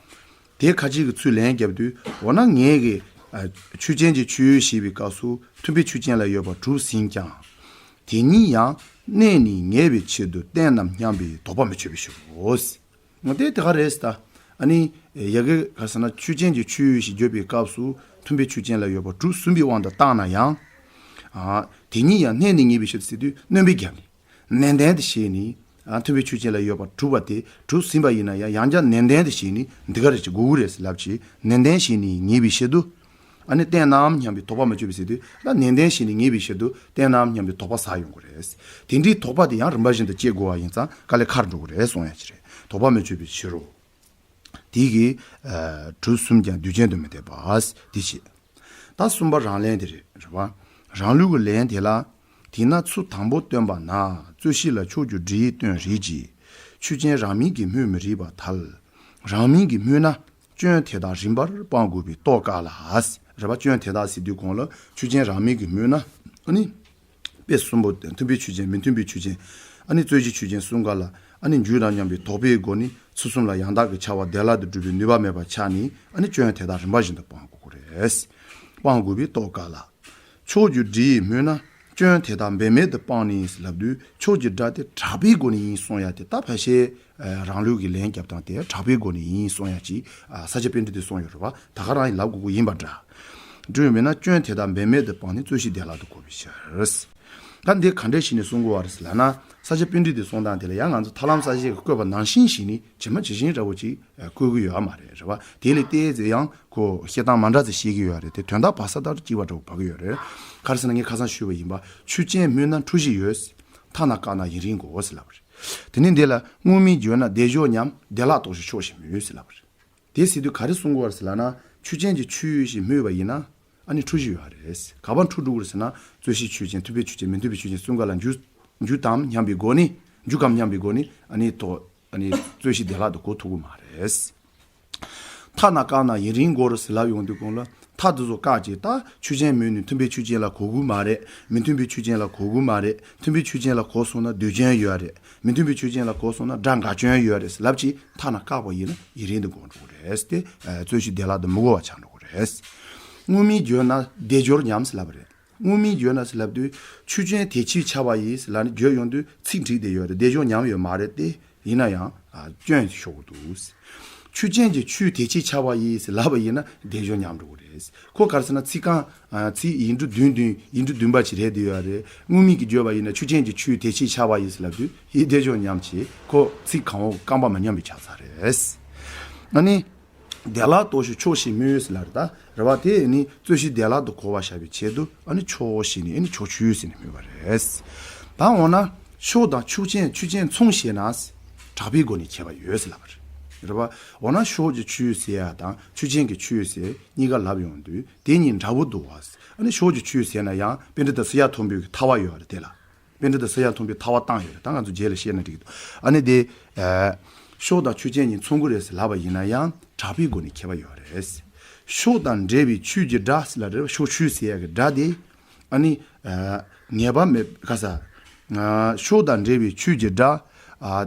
དེ་ཁ་ཅིག་གི་ཚུལ་ལན་བརྒྱབ་དུས། འོ་ན་ངེད་ཀྱི། ཨ། ཆོས་ཅན་གྱི་ཆོས་ཡོད་ཞེས་པའི་སྐབས་སུ་མཐུན་དཔེ་ཆོས་ཅན་ལ་ཡོད་པ་གྲུབ་ཟིན་ཀྱང་། དེ་ཉིད་ཡང་གནས་ནས་ངེས་པའི་ཆེད་དུ་བསྟན་ནམ་སྙམ་པའི་དོགས་པ་མི་ཆོད་པའི་ཕྱིར་རོ། ང་དེ་དེ་ག་རེད་ཟེར་ད། ཨ་ནི། ཡ་གི་ག་ཟེར་ན་ཆོས་ཅན་གྱི་ཆོས་ཡོད་ཞེས་བརྗོད་པའི་སྐབས་སུ་མཐུན་དཔེ་ཆོས་ཅན་ལ་ཡོད་པ་གྲུབ་ཟིན་པའི་དབང་དུ་བཏང་ན་ཡང་། ཨ། དེ་ཉིད་ཡང་གནས་ནས་ངེས་པའི་ཕྱིར་དུ་ཟེར་དུས་སྣོན་པ་བརྒྱབ་ནས། ནན་ཏན་དུ་བྱས་ནས། ཨ། མཐུན་དཔེ་ཆོས་ཅན་ལ་ཡོད་པ་གྲུབ་པ་དེ་གྲུབ་ཟིན་པ་ཡིན་ན་ཡང་ཡང་བསྐྱར་ནན་ཏན་དུ་བྱས་ནས་འདི་ག་རེ་བྱེད་དགོས་ཀྱི་རེད་ཟེར་ལབ་ཅིག་ནན་ཏན་བྱས་ནས་ངེས་པའི་ཕྱིར་དུ། ཨ་ནི་བསྟན་ནམ་སྙམ་པའི་དོགས་པ་མ་བཅོས་པའི་ཟེར་དུས་ལ་ནན་ཏན་བྱས་ནས་ངེས་པའི་ཕྱིར་དུ་བསྟན་ནམ་སྙམ་པའི་དོགས་པ་ཟ་ཡོང་གི་རེད། དེ་འདྲའི་དོགས་པ་དེ་ཡང་རིམ་པ་བཞིན་དུ་སྐྱེ་དགོས་པ་ཡིན་ཙང་དཀའ་ལས་ཁག་འགྲོ་གི་རེད་གསུང་ཡ་ཅིག་རེད། དོགས་པ་མ་བཅོས་པའི་ཕྱིར་རོ། དེ་གི་གྲུ་གསུམ་ཀྱང་དུས་ཅན་དུ་མི་ལྡན་པ། དེ་བྱས། ད་གསུམ་པ་རང་ལན་དེ་རེད། རེད་བ། རང་ལུགས་ཀྱི་ལན་དེ་ལ། དེས་ན་ཚུལ་དང་པོ་སྟོན་པ་ན། རྩོད་གཞི་ལ་ཕྱོགས་ཀྱི་སྒྲས་སྟོན་རིགས་ཀྱི། ཆོས་ཅན་རང་མིང་གིས་སྨོས་མི་རིགས་པར་ཐལ། རང་མིང་གིས་སྨོས་ན། སྐྱོན་དེ་དག་རིམ་པར་སྤང་དགོས་པའི་རྟོགས་དཀའ་ལ། རེད་བ། སྐྱོན་དེ་དག་ཟེར་དུས་གོང་ལ་ཆོས་ཅན་རང་མིང་གིས་སྨོས་ན། ཨ་ནི། དཔེ་གསུམ་པོ་མཐུན་དཔེའི་ཆོས་ཅན། མི་མཐུན་དཔེའི་ཆོས་ཅན། ཨ་ནི་རྩོད་གཞི་ཆོས་ཅན་གསུམ་ཀ་ལ། ཨ་ནི་རྒྱུ་དང་མཉམ་པའི་དོགས་པའི་སྒོ་ནས་ཚུལ་གསུམ་ལ་ཡང་དག་གི་ཁྱབ་པ་བདེ་བླག་ཏུ་གྲུབ་པའི་ནུས་པ་མེད་པ་ཆགས་ནས། ཨ་ནི་སྐྱོན་དེ་དག་རིམ་པ་བཞིན་དུ་སྤང་དགོས་ཀྱི་རེད། སྤང་དགོས་པའི་རྟོགས་དཀའ་ལ། ཕྱོགས་ཀྱི་སྒྲས་སྨོས་ན། སྐྱོན་དེ་དག་འབད་མེད་དུ་སྤངས་ནས་ལབ་དུས། ཕྱོགས་ཀྱི་སྒྲ་དེ་གྲགས་པའི་སྒོ་ནས་ཡིན་གསུང་ཡ་དེ། ད་ཕལ་ཆེར་རང་ལུགས་ཀྱི་ལན་རྒྱབ་སྟངས་དེ་གྲགས་པའི་སྒོ་ནས་ཡིན་གསུང་ཡ་ཅིག་ས་སྐྱ་པཎྜི་ཏས་གསུངས་ཡོད་རེད་བ། ད་ག་རང་ཡིན་ལབ་དགོས་ཀྱི་ཡིན་པ་འདྲ། འགྲོ་མེད་ན་སྐྱོན་དེ་དག་འབད་མེད་དུ་སྤངས་ནས་རྩོད་གཞི་བདེ་བླག་ཏུ་གོ་བའི་ཕྱིར། ད་འདི་ག་འདྲས་བྱས་ནས་གསུང་དགོས་བ་རེད་ལབ་ན། ས་སྐྱ་པཎྜི་ཏའི་གསུང་སྟངས་དེ་ལ་ཡང་ང་ཚོ་ཐར་ལམ་གསལ་བྱེད་ཀྱིས་བཀོད་པ་ནང་བཞིན་བྱས་ནས་ཇི་མ་ཇི་བཞིན་འདྲ་བོ་ཅིག་བཀོད་ཀྱི་ཡོད་མ་རེད། རེད་བ། དེ་ལས་བལྟས་ཚེ་ཡང་ཁོ་བཤད་སྟངས་མ་འདྲ་ཚེ་བཤད་ཀྱི་ཡོད་རེད་དེ། དོན་དག་བར་ས་ལྟར་གཅིག་པ་འདྲ་བོ་བབས་ཀྱི་ཡོད་རེད། ག་རེ་ཟེར་ན་ངས་ཁ་སང་ཞུས་པ་ཡིན་པ། ཆོས་ཅན་སྨོས་ན་འཁྲུལ་གཞི་ཡོད། ཐ་ན་བཀག་ན་ཡུན་རིང་དགོས་ཟེར་ལབ་པ་རེད། དེ་ནས་འདི་ལ་དངོས་མིང་བརྗོད་ན་བདེ་འཇོག་ཉམས། བདེ་བླག་རྟོགས་ཕྱིར་ཕྱོགས་ཞེས་སྨོས་ཟེར་ལབ་པ་རེད། དེ་ཟེར་དུས་ག་རེ་གསུང་དགོས་པ་རེད་ཟེར་ལབ་ན། ཆོས་ཅན་གྱི་ཆོས་ཞེས་སྨོས་པ་ཡིན་ན། ཨ་ནི་འཁྲུལ་གཞི་ཡོད་རེད། ག་པར་འཁྲུལ་འགྲོ་གི་རེད་ཟེར་ན། རྩོད་གཞི་ཆོས་ཅན། མཐུན་དཔེའི་ཆོས་ཅན། མི་མཐུན་དཔེའི་ཆོས་ཅན་གསུམ་ཀ་ལ་རྒྱུ། རྒྱུ་དང་མཉམ་པའི་སྒོ་ནས། རྒྱུ་གང་མཉམ་པའི་སྒོ་ནས་ཨ་ནི་དོ། ཨ་ནི་རྩོད་གཞི་བདེ་བླག་ཏུ་གོ་ཐུབ་ཀྱི་མ་རེད། ཐ་ན་བཀག་ན་ཡུན་རིང་དགོས་རེད་ཟེར་ལབ་ཡོང་དུས་གོང་ལ། ཐ་དེ་ཚོ་བཀག་ཅིག་ད་ཆོས་ཅན་སྨོས་ནས་མཐུན་དཔེའི་ཆོས་ཅན་ལ་གོ་དགོས་མ་རེད། མི་མཐུན་དཔེའི་ཆོས་ཅན་ལ་གོ་དགོས་མ་རེད། མཐུན་དཔེའི་ཆོས་ཅན་ལ་གོ་སོང་ན་ཟློས་སྐྱོན་ཡོད་རེད། མི་མཐུན་དཔེའི་ཆོས་ཅན་ལ་གོ་སོང་ན་སྒྲ་འགལ་སྐྱོན་ཡོད་རེད་ལབ་ཅིག་ཐ་ན་བཀག་པ་ཡིན་ན་ཡུན་རིང་དུ་འགོར་འགྲོ་གི་རེད་དེ། རྩོད་གཞི་བདེ་བླག་ཏུ་མི་གོ་བ་ཆགས་འགྲོ་གི་རེད། དངོས་མིང་བརྗོད་ན་བདེ་འཇོག་ཉམས་ལབ་པ་རེད། དངོས་མིང་བརྗོད་ན་ལབ་དུས་ཆོས་ཅན་དེ་ཕྱིར་ཁྱབ་པ་ཡིན་ལབ་ནས་བརྗོད་ཡོང་དུས་ཚིག་འགྲིག་བསྡད་ཡོད་རེད། བདེ་འཇོག་ཉམས་ཡོད་མ་རེད་དེ། ཡིན་ན་ཡང་སྐྱོན་ཤོར་གི་འདུག་ཆོས་ཅན་གྱི་ཆོས་དེ་ཕྱིར་ཁྱབ་པ་ཡིན་ལབ་པ་ཡིན་ན་བདེ་འཇོག་ཉམས་འགྲོ་གི་རེད། ཁོ་ག་རེ་ཟེར་ན་ཚིག་རྐང་། ཚིག་ཡིག་འབྲུ་བདུན་བདུན་ཡིག་འབྲུ་བདུན་པ་ཅིག་རེད་བསྡད་ཡོད་རེད། དངོས་མིང་གིས་བརྗོད་པ་ཡིན་ན་ཆོས་ཅན་གྱི་ཆོས་དེ་ཕྱིར་ཁྱབ་པ་ཡིན་ལབ་དུས་ཡིན་བདེ་འཇོག་ཉམས་ཀྱི་ཁོ་ཚིག་གང་བོ་རྐང་པ་མ་མཉམ་པའི་ཆགས་ཚར་རེད། ཨ་ནི། བདེ་བླག་རྟོགས་ཕྱིར་ཕྱོགས་ཞེས་སྨོས་ལབ་རེད་ད། རེད་བ། དེ་ནི་རྩོད་གཞི་བདེ་བླག་ཏུ་གོ་བར་བྱ་བའི་ཆེད་དུ་ཨ་ནི་ཕྱོགས་ཞེས་ནི་ཨ་ནི་ཕྱོགས་ཆོས་ཟེར་ནས་སྨོས་པ་རེད། ད་འོ་ན་ཕྱོགས་དང་ཆོས་ཅན་ཆོས་ཅན་མཚུངས་ཞེ་ན། གྲགས་པའི་སྒོ་ནས་ཁྱད་པར་ཡོད་ཟེར་ལབ་པ་རེད། རེད་བ། འོ་ན་ཕྱོགས་ཀྱི་ཆོས་ཟེར་ཡ་དང་ཆོས་ཅན་གྱི་ཆོས་ཟེར་གཉིས་ཀ་ལབ་ཡོང་དུས་དེ་གཉིས་འདྲ་བོ་འདུག་བ། ཨ་ནི་ཕྱོགས་ཀྱི་ཆོས་ཟེར་ན་ཡང་པཎྜི་ཏ་སཱི་ཡ་མཐོན་པོའི་ཐར་བ་ཡོད་རེད་དེ་ལ། པཎྜི་ཏ་སཱི་ཡ་མཐོན་པོའི་ཐར་བ་བཏང་ཡོད་རེད། ད་ང་ཚོ་རྗེས་ལ་བཤད་ན་འགྲིག་གི་འདུག་ཨ་ནི་དེ། ཕྱོགས་དང་ཆོས་ཅན་གཉིས་མཚུངས་ཀྱི་རེད་ཟེར་ལབ་པ་ཡིན་ན་ཡང་གྲགས་པའི་སྒོ་ནས་ཁྱད་པར་ཡོད་རེད། ཕྱོགས་དང་འབྲེལ་བའི་ཆོས་ཀྱི་སྒྲ་ཟེར་ལབ་རེད། ཕྱོགས་ཆོས་ཟེར་ཡ་གི་སྒྲ་དེ། ཨ་ནི། ངེས་པ་མེད་ག་ས། ཕྱོགས་དང་འབྲེལ་བའི་ཆོས་ཀྱི་སྒྲ།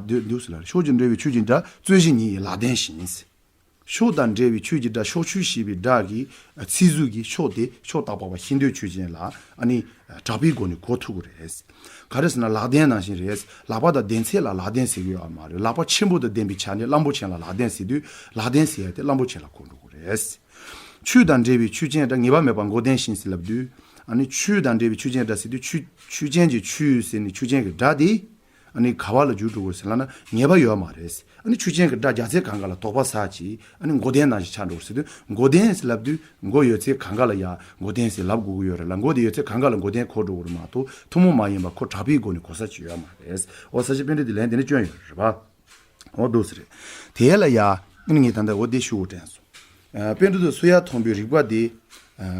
འདུག་ཟེར་ལབ་རེད། ཕྱོགས་ཀྱི་འབྲེལ་བའི་ཆོས་ཀྱི་སྒྲ་རྩོད་གཞི་ཉིད་ཡིན་ལག་ལྡན་བཞིན། ཕྱོགས་དང་འབྲེལ་བའི་ཆོས་ཀྱི་སྒྲ། ཕྱོགས་ཆོས་ཞེས་པའི་སྒྲ་གི་ཚིག་ཟུར་གྱི་ཕྱོགས་དེ་ཕྱོགས་བཏགས་པ་ཤེས་འདོད་ཆོས་ཅན་ལ་ཨ་ནི་གྲགས་པའི་སྒོ་ནས་གོ་ཐུབ་ཀྱི་རེད། ག་རེ་ཟེར་ན་ལག་ལྡན་ནང་བཞིན་རེད། ལག་པ་དང་ལྡན་ཚད་ལ་ལག་ལྡན་ཟེར་གྱི་ཡོད་མ་རེད། ལག་པ་ཆེན་པོ་དང་ལྡན་པའི་ཆ་ནས་གླང་པོ་ཆེ་ལ་ལག་ལྡན་ཟེར་དུས་ལག་ལྡན་ཟེར་ཡ་དེ་གླང་པོ་ཆེ་ལ་གོ་འགྲོ་གི་རེད། ཆོས་དང་འབྲེལ་བའི་ཆོས་ཅན་སྒྲ། ངེས་པ་མེད་པར་མགོ་ལྡན་བཞིན་ཟེར་ལབ་དུས། ཨ་ནི་ཆོས་དང་འབྲེལ་བའི་ཆོས་ཅན་སྒྲ་ཟེར་དུས་ཆོས་ཆོས་ཅན་གྱི་ཆོས་ཟེར་ནས་ཆོས་ཅན་གྱི་སྒྲ་དེ། ཨ་ནི་ག་བ་ལ་འཇུག་འགྲོ་དགོས་ཟེར་ལབ་ན་ངེས་པ་ཡོད་མ་རེད། ཨ་ནི་ཆོས་ཅན་གྱི་སྒྲ་རྒྱག་ཚད་གང་ག་ལ་དོགས་པ་ཟ་ཅིག་ཨ་ནི་མགོ་ལྡན་ནང་བཞིན་ཆགས་འགྲོ་དགོས་ཟེར་དུས་མགོ་ལྡན་ཟེར་ལབ་དུས་མགོ་ཡོད་ཚད་གང་ག་ལ་ཡ་མགོ་ལྡན་ཟེར་ལབ་དགོས་ཀྱི་ཡོད་རེད་ལ། མགོ་དེ་ཡོད་ཚད་གང་ག་ལ་མགོ་ལྡན་གོ་འགྲོ་དགོས་རེད་མ་གཏོགས་ཐུན་མོང་མ་ཡིན་པ་ཁོ་གྲགས་པའི་སྒོ་ནས་གོ་ས་ཅིག་ཡོད་མ་རེད། འོ་ས་སྐྱ་པཎྜི་ཏའི་ལན་དེ་ནི་སྐྱོན་ཡོད་རེད་པ། འོ་འདུག་ཟེར་རེད། དེ་ལ་ཡ་ཨ་ནི་ངས་ད་ལྟ་འོ་དེ་ཞུ་དགོས་དྲན་སོང་། པཎྜི་ཏ་སོ་ཡ་མཐོན་པོའི་རིགས་པ་དེ་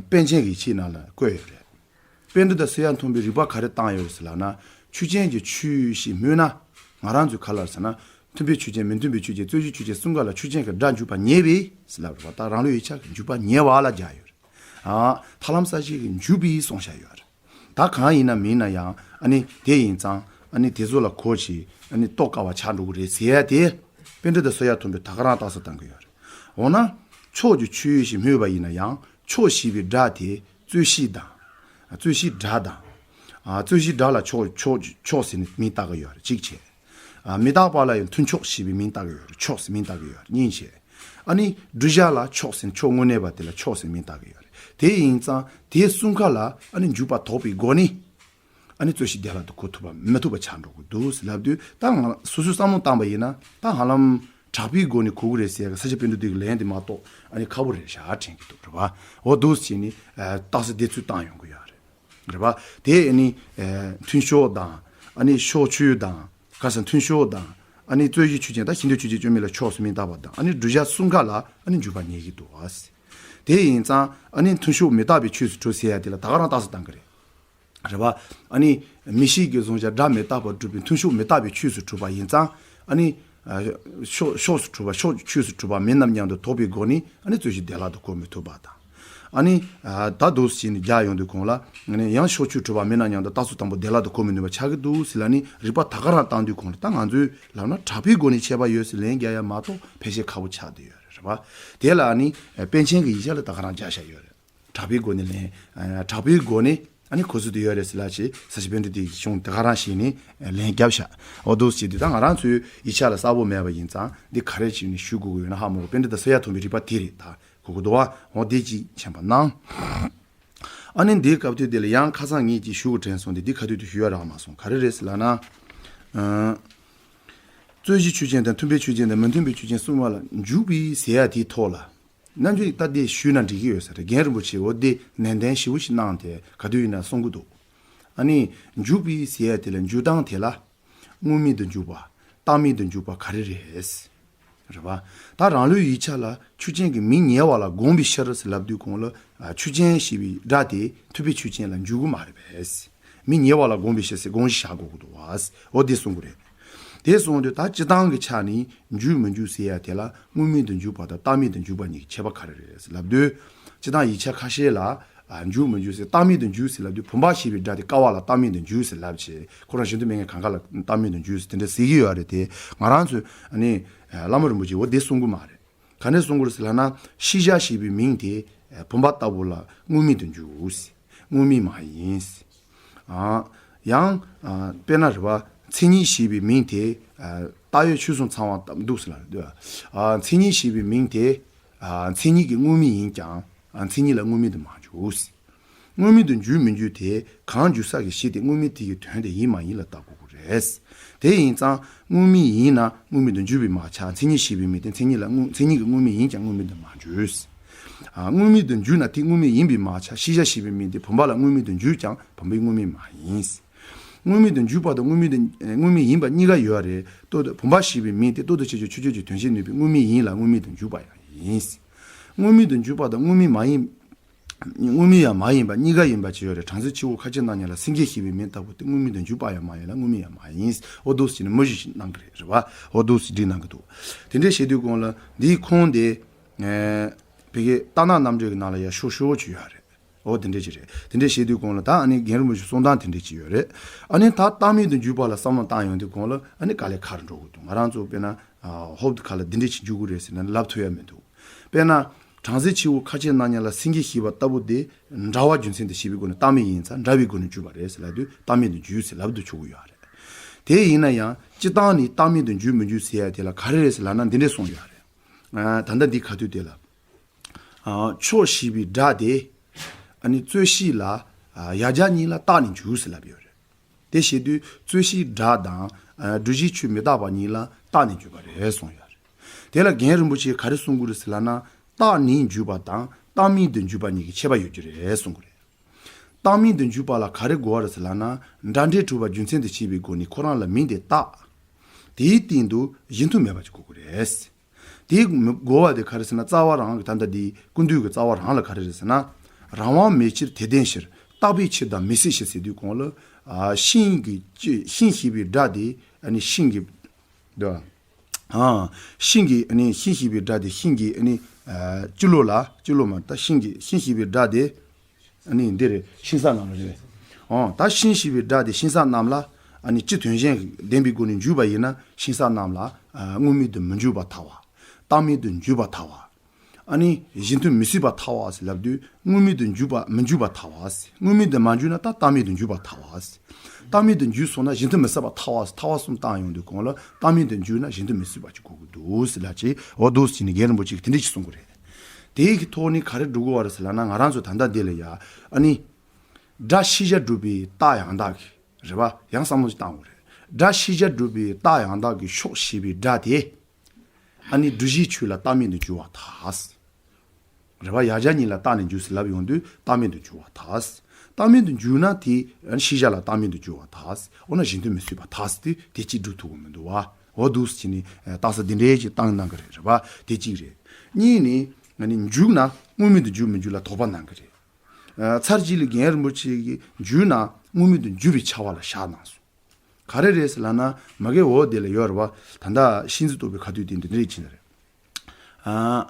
པཎ་ཆེན་གྱི་ཆོས་ནང་ལ་བཀོད་ཡོད་རེད། པཎྜི་ཏ་སོ་ཡ་མཐོན་པོའི་རིགས་པ་ག་རེ་བཏང་ཡོད་ཟེར་ལབ་ན། ཆོས་ཅན་གྱི་ཆོས་ཞེས་སྨོས་ན། ང་རང་ཚོའི་ཁ་ལ་ཟེར་ན། མཐུན་དཔེའི་ཆོས་ཅན། མི་མཐུན་དཔེའི་ཆོས་ཅན། རྩོད་གཞིའི་ཆོས་ཅན་གསུམ་ཀ་ལ་ཆོས་ཅན་གྱི་སྒྲ་འཇུག་པ་ཉེ་བས་ཟེར་ལབ་རེད་པ། ད་རང་ལུགས་ཡིག་ཆ་གི་འཇུག་པ་ཉེ་བ་ལ་སྦྱར་ཡོད་རེད། ཨ། ཐར་ལམ་གསལ་བྱེད་ཀྱི་འཇུག་པས་གསུངས་བཞག་ཡོད་རེད། ད་གང་ཡིན་ན་མིན་ན་ཡང་ཨ་ནི་དེ་ཡིན་ཙང་ཨ་ནི་དེ་ཚོ་ལ་གོ་ཅིག་ཨ་ནི་རྟོགས་དཀའ་བ་ཆགས་འགྲོ་གི་རེད་ཟེར་ཡ་དེ། པཎྜི་ཏ་སོ་ཡ་མཐོན་པོས་ད་ག་རང་རྟགས་གསལ་བཏང་གི་ཡོད་རེད། འོ་ན། ཕྱོགས་ཀྱི་ཆོས་ཞེས་སྨོས་པ་ཡིན་ན་ཡང་ཕྱོགས་ཞེས་པའི་སྒྲ་དེ་རྩོད་གཞི་དང་། རྩོད་གཞིའི་སྒྲ་དང་། ཨ། རྩོད་གཞིའི་སྒྲ་ལ་ཕྱོགས་ཕྱོགས་ཕྱོགས་ཟེར་ནས་མིང་བཏགས་ཀྱི་ཡོད་རེད། གཅིག་བྱས། ཨ། མི་རྟག་པ་ལ་ཡང་མཐུན་ཕྱོགས་ཞེས་པའི་མིང་བཏགས་ཀྱི་ཡོད་རེད། ཕྱོགས་ཟེར་མིང་བཏགས་ཀྱི་ཡོད་རེད། གཉིས་བྱས། ཨ་ནི་བསྒྲུབ་བྱ་ལ་ཕྱོགས་ཟེར་ཕྱོགས་དངོས་གནས་པ་དེ་ལ་ཕྱོགས་ཟེར་མིང་བཏགས་ཀྱི་ཡོད་རེད། དེ་ཡིན་ཙང་དེ་གསུམ་ཀ་ལ་ཨ་ནི་འཇུག་པ་དོགས་པའི་སྒོ་ནས། ཨ་ནི་རྩོད་གཞི་བདེ་བླག་ཏུ་གོ་ཐུབ་པ་མི་ཐུབ་པ་ཆགས་འགྲོ་གི་འདུག་ཟེར་ལབ་དུས་ད་ང་སོ་སོའི་བསམ་བློ་བཏང་པ་ཡིན་ན་ད་ཧ་ལམ་གྲགས་པའི་སྒོ་ནས་གོ་གི་རེད་ཟེར་ཡ་གི་ས་སྐྱ་པཎྜི་ཏའི་ལན་དེ་མ་གཏོགས་ཨ་ནི་ཁག་པོ་རེད་ཤག་དྲན་གྱི་འདུག་རེད་པ། འོ་འདུག་ཟེར་ནས་རྟགས་གསལ་དེ་ཚོ་བཏང་ཡོང་གི་ཡོད་རེད། རེད་པ། དེ་ཨ་ནི་མཐུན་ཕྱོགས་དང་ཨ་ནི་ཕྱོགས་ཆོས་དང་ག་ས་མཐུན་ཕྱོགས་དང་ ཨ་ནི་རྩོད་གཞི་ཆོས་ཅན། ད་ཤེས་འདོད་ཆོས་ཅན་བཅོས་མིན་ལ་ཕྱོགས་སུ་མི་རྟག་པ་དང་། ཨ་ནི་བསྒྲུབ་བྱ་གསུམ་ཀ་ལ་ཨ་ནི་འཇུག་པ་རྙེད་ཀྱི་འདུག་བ། དེ་ཡིན་ཙང་ཨ་ནི་མཐུན་ཕྱོགས་མི་རྟག་པའི་ཆོས་སུ་གྲུབ་ཟེར་ཡ་དེ་ལ་ད་ག་རང་རྟགས་སུ་བཏང་གི་རེད། རེད་པ། ཨ་ནི་མིག་ཤེས་ཀྱི་གཟུང་བྱ་སྒྲ་མི་རྟག་པར་སྒྲུབ་པའི་མཐུན་ཕྱོགས་མི་རྟག་པའི་ཆོས་སུ་གྲུབ་པ་ཡིན་ཙང་། ཨ་ནི་ཕྱོགས་ཕྱོགས་སུ་གྲུབ་པ། ཕྱོགས་ཆོས་སུ་གྲུབ་པ་མིན་རྣམས་མཉམ་དུ་དོགས་པའི་སྒོ་ནས། ཨ་ནི་རྩོད་གཞི་བདེ་བླག་ཏུ་གོ་མི་ཐུབ་པ་དང་། ཨ་ནི་ད་འདུག་སེ་བྱས་ནས་རྒྱག་ཡོང་དུས་གོང་ལ། ཨ་ནི་ཡང་ཕྱོགས་ཆོས་གྲུབ་པ་མིན་རྣམས་མཉམ་དུ་རྟགས་ཚུལ་དང་པོ་བདེ་བླག་ཏུ་གོ་མི་ནུས་པ་ཆགས་ཀྱི་འདུག་ཟེར་ལབ་ནས་རིགས་པ་ད་ག་རང་བཏང་དུས་གོང་ལ། ད་ང་ཚོས་ལབ་ན་གྲགས་པའི་སྒོ་ནས་ཁྱད་པར་ཡོད་ཟེར་ལན་རྒྱག་ཡ་མ་གཏོགས་ཕལ་ཆེར་ཁག་པོ་ཆགས་བསྡད་ཡོད་རེད། རེད་པ། དེ་ལ་ཨ་ནི་པཎ་ཆེན་གྱི་ཡིག་ཆ་ལ་ད་ག་རང་རྒྱག་བཞག་ཡོད་རེད། གྲགས་པའི་སྒོ་ནས་ལན། ཨ། གྲགས་པའི་སྒོ་ནས་ཨ་ནི་གོ་ཚུལ་དེ་ཡོད་རེད་ཟེར་ལབ་བྱས། ས་སྐྱ་པཎྜི་ཏའི་གཞུང་དེ་ག་རང་བཞེས་ནས་ལན་བརྒྱབ་ཤག་འོ་འདུག་སེ་བྱས་དུས་ད་ང་རང་ཚོའི་ཡིག་ཆ་ལ་གསལ་པོ་མེད་པ་ཡིན་ཙང་། འདི་ག་རེ་བྱས་ནས་ཞུ་དགོས་ཀྱི་ཡོད་ན་ཧ་མ་གོ། པཎྜི་ཏ་ས་ཡ་ཐོན་པའི་རིགས་པ་དེ་རེད། ད་གོ་གི་འདུག་བ། འོ་དེ་ཅིག་མཁྱེན་པ་གནང་། ཨ་ནི་འདིའི་སྐབས་དུས་དེ་ལ་ཡང་ཁ་སང་ངས་ཅིག་ཞུ་དགོས་དྲན་སོང་སྟེ། འདི་ག་དུས་དུ་ཞུ་ཡ་རག་མ་སོང་། ག་རེ་རེད་ཟེར་ལབ་ན། ཨ། རྩོད་གཞི་ཆོས་ཅན་དང་མཐུན་དཔེ་ཆོས་ཅན་དང་མི་མཐུན་དཔེ་ཆོས་ཅན་གསུམ་པ་ལ་འཇུག་པའི་ཟེར་ཡ་དེའི་ཐོག་ལ། ནམ་རྒྱུན་ད་དེ་ཞུས་ན་འགྲིག་གི་ཡོད་ས་རེད། རྒན་རིན་པོ་ཆེས་འོ་དེ་ནན་ཏན་ཞེ་པོ་ཞིག་གནང་སྟེ་ག་དུས་ཡིན་ན་གསུང་གི་འདུག་ཨ་ནི་འཇུག་པའི་ཟེར་ཡ་དེ་ལ། འཇུག་སྟངས་དེ་ལ་དངོས་མིང་དུ་འཇུག་པ། བཏགས་མིང་དུ་འཇུག་པ་ག་རེ་རེད། རེད་པ། ད་རང་ལུགས་ཡིག་ཆ་ལ་ཆོས་ཅན་གྱི་མིང་ཉེ་བ་ལ་དགོངས་པའི་ཕྱིར་ཟེར་ལབ་དུས་གོང་ལ། ཨ། ཆོས་ཅན་ཞེས་པའི་སྒྲ་དེ་མཐུན་དཔེ་ཆོས་ཅན་ལ་འཇུག་གི་མ་རེད་པས། མིང་ཉེ་བ་ལ་དགོངས་པའི་ཕྱིར་ཟེར་དགོངས་གཞི་བཞག་དགོས་ཀྱི་འདུག་བ། འོ་དེ་གསུང་གི་རེད། དེ་གསུང་དུས་ད་སྤྱིར་བཏང་གི་ཆ་ནས་འཇུག་མི་འཇུག་ཟེར་ཡ་དེ་ལ་དངོས་མིང་དུ་འཇུག་པ་དང་བཏགས་མིང་དུ་འཇུག་པ་གཉིས་ཀྱི་ཁྱད་པར་ག་རེ་རེད་ཟེར་ལབ་དུས། སྤྱིར་བཏང་ཡིག་ཆ་ཁ་ཤས་ལ། ཨ། འཇུག་མི་འཇུག་ཟེར། བཏགས་མིང་དུ་འཇུག་ཟེར་ལབ་དུས་བུམ་པ་ཞེས་པའི་སྒྲ་དེ་ཀ་བ་ལ་བཏགས་མིང་དུ་འཇུག་ཟེར་ལབ་བྱས། ཁོ་རང་གཞི་མཐུན་མེད་མཁན་གང་ག་ལ་བཏགས་མིང་དུ་འཇུག་ཟེར་དེ་འདྲ་ཟེར་གྱི་ཡོད་རེད་དེ། ང་རང་ཚོས་ཨ་ནི་བླ་མ་རིན་པོ་ཆེས་འོ་དེ་གསུང་གི་མ་རེད། ག་ནས་གསུང་གི་རེད་ཟེར་ལབ་ན། ཤེས་བྱ་ཞེས་པའི་མིང་དེ་བུམ་པ་ལྟ་བུ་ལ་དངོས་མིང་དུ་འཇུག་ཟེར། དངོས་མིང་མ་ཡིན་ཟེར། ཨ། ཡང་། ཨ། དཔེར་ན་རེད་པ། མཚན་ཉིད་ཞེས་པའི་མིང་དེ། ཨ། བཏགས་ཡོད་ཆོས་གསུམ་ཚང་བ་ལྟ་བུ་འདུག་ཟེར་ལབ་འདུག་ཨ། མཚན་ཉིད་ཞེས་པའི་མིང་དེ། ཨ། མཚན་ཉིད་ཀྱི་དངོས་མིང་ཡིན་ཀྱང་། ཨ། མཚན་ཉིད་ལ་དངོས་མིང་དུ་མ་འཇུག་ཟེར། དངོས་མིང་དུ་འཇུག་མི་འཇུག་དེ་གང་འཇུག་ས་གི་གཞི་དེ་དངོས་མིང་དེ་གི་དོན་དེ་ཡིན་མ་ཡིན་ལ་བལྟ་དགོས་ཀྱི་རེད། དེ་ཡིན་ཙང་དངོས་མིང་ཡིན་ན་དངོས་མིང་དུ་འཇུག་པས་མ་ཆགས། མཚན་ཉིད་ཞེས་པའི་མིང་དེ་མཚན་ཉིད་ལ་དངོས། མཚན་ཉིད་ཀྱི་དངོས་མིང་ཡིན་ཀྱང་དངོས་མིང་དུ་མ་འཇུག་ཨ། དངོས་མིང་དུ་འཇུག་ན་དེ་དངོས་མིང་ཡིན་པས་མ་ཆགས། ཤེས་བྱ་ཞེས་པའི་མིང་དེ་བུམ་པ་ལ་དངོས་མིང་དུ་འཇུག་ཀྱང་བུམ་པའི་དངོས་མིང་མ་ཡིན། དངོས་མིང་དུ་འཇུག་པ་དང་དངོས་མིང་དུ། དངོས་མིང་ཡིན་པ་གཉིས་ཀ་ཡོད་རེད། ལྟོ་དང་བུམ་པ་ཞེས་པའི་མིང་དེ་ལྟོ་དང་ཕྱེད་ཀྱི་ཆོས་ཅན་གྱི་དོན་བྱེད་ནུས་པའི་དངོས་མིང་ཡིན་ལ་དངོས་མིང་དུ་འཇུག་པ་ཡང་ཡིན། དངོས་མིང་དུ་འཇུག་པ་དང་དངོས་མིང་མ་ཡིན། དངོས་མིང་ཡང་མ་ཡིན་པ་གཉིས་ཀ་ཡིན་པ་ཅིག་ཡོད་རེད། སྦྲང་རྩི་ཆུ་བོ་ཁ་ཕྱེ་ནགས་ཉལ་ལ་སེང་གེ་ཞེས་པའི་མིང་ལྟ་བུ་དེ་དངོས་མིང་དུ་འཇུག་པ་ཡང་མ་ཡིན་ལ་དངོས་མིང་ཡང་མ་ཡིན། འོ་འདུག་སེ་བྱས་ནས་མུ་བཞི་ཞིག་གནང་གི་རེད། རེད་པ། འོ་འདུག་སེ་བསྒྲིགས་གནང་གི་འདུག་དེ་འདྲས་བྱེད་དུས་གོང་ལ་འདིའི་ཁུངས་དེ། ཨེ། བོད་ཀྱི་ལྟ་ན་རྣམ་འགྲེལ་གྱི་ནང་ལ་ཡང་ཤོ་ཤོ་ཅིག་ཡོད་རེད། འོ་དེ་འདྲས་ཅིག་རེད། དེ་འདྲས་བྱེད་དུས་གོང་ལ་ད་ཨ་ནི་རྒན་རིན་པོ་ཆེ་གསུང་སྟངས་དེ་འདྲས་ཅིག་ཡོད་རེད། ཨ་ནི་ད་བཏགས་མིང་དུ་འཇུག་པ་ལ་བསམ་བློ་བཏང་ཡོང་དུས་གོང་ལ་ཨ་ནི་དཀའ་ལས་ཁག་འགྲོ་གི་འདུག་ང་རང་ཚོ་དཔེར་ན། ཨ། ཧོབ་ཏེ་ཁ་ལ་འདི་འདྲས་ཅིག་འཇུག་གི་རེད་ཟེར་ན་ལབ་ཐུབ་ཡ་མི་འདུག་དཔེར་ན། སྦྲང་རྩི་ཆུ་བོ་ཁ་ཕྱེ་ནགས་ཉལ་ལ་སེང་གེ་ཞེས་པ་ལྟ་བུ་དེ་འདྲ་བ་རྒྱུ་མཚན་དུ་བྱས་པའི་སྒོ་ནས་བཏགས་མིང་ཡིན་ཙང་འདྲ་བའི་སྒོ་ནས་འཇུག་པ་རེད་ཟེར་ལབ་དུས་བཏགས་མིང་དུ་འཇུག་ཟེར་ལབ་ཏུ་ཆོག་གི་ཡོད་རེད། དེ་ཡིན་ན་ཡང་སྤྱིར་བཏང་ནི་བཏགས་མིང་དུ་འཇུག་མི་འཇུག་ཟེར་ཡ་དེ་ལ་ག་རེ་རེད་ཟེར་ལབ་ན་འདི་འདྲས་གསུངས་ཡོད་རེད། ཨ། ད་ལྟ་འདི་ག་དུས་དེ་ལ། ཨ། ཕྱོགས་ཞེས་པའི་སྒྲ་དེ། ཨ་ནི་རྩོད་གཞི་ལ། ཨ། ཡར་སྦྱར་གཉིས་ལ་བཏགས་ནས་འཇུག་ཟེར་ལབ་ཡོད་རེད། དེ་བྱེད་དུས་རྩོད་གཞིའི་སྒྲ་དང་། ཨ། སྒྲུབ་བྱའི་ཆོས་མི་རྟག་པ་གཉིས་ལ་བཏགས་ནས་འཇུག་པ་རེད་གསུངས་ཡོད་རེད། དེ་ལ་རྒན་རིན་པོ་ཆེས་ག་རེ་གསུང་གི་རེད་ཟེར་ལབ་ན། བཏགས་ནས་འཇུག་པ་དང་བཏགས་མིང་དུ་འཇུག་པ་གཉིས་ཀྱི་ཁྱད་པར་ཡོད་ཀྱི་རེད་གསུང་གི་རེད། བཏགས་མིང་དུ་འཇུག་པ་ལ་ག་རེ་དགོས་པ་རེད་ཟེར་ལབ་ན། འདྲ་འབྲེལ་གྲུབ་པ་རྒྱུ་མཚན་དུ་བྱས་པའི་སྒོ་ནས་ཁོ་རང་ལ་མིང་དེ་བཏགས། དེའི་སྟེང་དུ་གཞི་མཐུན་མེད་པ་ཅིག་དགོས་ཀྱི་རེད། དེའི་དགོས་པ་དེ་ག་རེ་ཟེར་ན། རྩ་བ་རང་གི་ད་ལྟ་འདི་ཀུན་བཏུས་ཀྱི་རྩ་བ་རང་ལ་ག་རེ་རེད་ཟེར་ན། རང་དབང་མེད་ཕྱིར་དེ་བདེན་ཕྱིར། རྟག་པའི་ཕྱིར་དང་མི་སྲིད་ཕྱིར་ཟེར་དུས་གོང་ལ། ཨ། ཤིང་གི་ཅི། ཤིང་ཞེས་པའི་སྒྲ་དེ་ཨ་ནི་ཤིང་གི། འདུག་ག་ཨ། ཤིང་གི་ཨ་ནི་ཤིང་ཞེས་པའི་སྒྲ་དེ་ཤིང་གི་ཨ་ནི། ཨ། སྤྱི་ལོ་ལ། སྤྱི་ལོ་མ། ད་ཤིང་གི། ཤིང་ཞེས་པའི་སྒྲ་དེ། ཨ་ནི་འདི་རེད། ཤིང་ས་རྣམས་ལ་རེད། ཨོ། ད་ཤིང་ཞེས་པའི་སྒྲ་དེ་ཤིང་ས་རྣམས་ལ། ཨ་ནི་སྤྱི་དོན་གཞན་ལྡན་པའི་སྒོ་ནས་འཇུག་པ་ཡིན་ན་ཤིང་ས་རྣམས་ལ། ཨ། དངོས་མིང་དུ་མི་འཇུག་པར་ཐལ་བ། བཏགས་མིང་དུ་འཇུག་པར་ཐལ་བ། ཨ་ནི་གཞི་མཐུན་མི་སྲིད་པར་ཐལ་བ་ཟེར་ལབ་དུས་དངོས་མིང་དུ་འཇུག་པ་མི་འཇུག་པར་ཐལ་བ་ཟེར། དངོས་མིང་དུ་མ་འཇུག་ན་ད་བཏགས་མིང་དུ་འཇུག་པར་ཐལ་བ་ཟེར། བཏགས་མིང་དུ་འཇུག་སོང་ན་གཞི་མཐུན་མི་སྲིད་པར་ཐལ་བ་ཟེར། ཐལ་བ་གསུམ་བཏང་ཡོང་དུས་གོང་ལ་བཏགས་མིང་དུ་འཇུག་ན་གཞི་མཐུན་མི་སྲིད་པ་ཅིག་དགོས་ཀྱི་འདུག་ཟེར་ལབ་བྱས། འོ་འདུག་ཟེར་ནས་རྒན་རིན་པོ་ཆེས་དེ་འདྲ་ཞིག་གསུང་གི་རེད། དེའི་གི་ཐོག་ནས་ག་རེ་སྒྲུབ་དགོས་པ་རེད་ཟེར་ལབ་ན། ང་རང་ཚོ་ད་ལྟ་འདི་ལ་ཡ། ཨ་ནི། སྒྲ་ཤེས་བྱ་སྒྲུབ་པའི་རྟགས་ཡང་དག་གི། རེད་པ། ཡང་བསམ་བློ་ཞིག་བཏང་དགོས་རེད། སྒྲ་ཤེས་བྱ་སྒྲུབ་པའི་རྟགས་ཡང་དག་གི་ཕྱོགས་ཞེས་པའི་སྒྲ་དེ། ཨ་ནི་སྒྲུབ་བྱའི་ཆོས་ལ་བཏགས་མིང་དུ་འགྱུར་བར་ཐལ། རེད་པ། ཡར་སྦྱར་གཉིས་ལ་བཏགས་ནས་འཇུག་ཟེར་ལབ་ཡོང་དུས་བཏགས་མིང་དུ་འགྱུར་བར་ཐལ། བཏགས་མིང་དུ་འཇུག་ན་དེ་ཤེས་བྱ་ལ་བཏགས་མིང་དུ་འགྱུར་བར་ཐལ། འོ་ན་གཞི་མཐུན་མི་སྲིད་པར་ཐལ་ཟེར་དུས་དེ་གཅིག་སྒྲུབ་ཐུབ་ཀྱི་མི་འདུག་བ། འོ་འདུག་སེ་བྱས་ནས་རྟགས་གསལ་འདི་འདྲའི་ཅིག་བཏང་གནང་གི་རེད། རེད་པ། དེ་གཅིག་རེད། གཉིས་ནི་ང་ནི་འཇུག་ན་དངོས་མེད་དུ་འཇུག་མི་འཇུག་ལ་དོགས་པ་གནང་གི་རེད། ཚར་གཅིག་ལ་རྒན་རིན་པོ་ཆེ་གིས་འཇུག་ན་དངོས་མེད་དུ་འཇུག་པའི་ཆ་བ་ལ་བཞག་གནང་སོང་། ག་རེ་རེད་ཟེར་ལབ་ན། མ་གི་འོ་དེ་ལ་ཡོད་རེད་པ། ད་ལྟ་ཤིང་འཛིན་རྟོག་པའི་ཁ་ཐུག་དེ་འདི་འདྲ་རེད་ཅེས་ན་རེད། ཨ་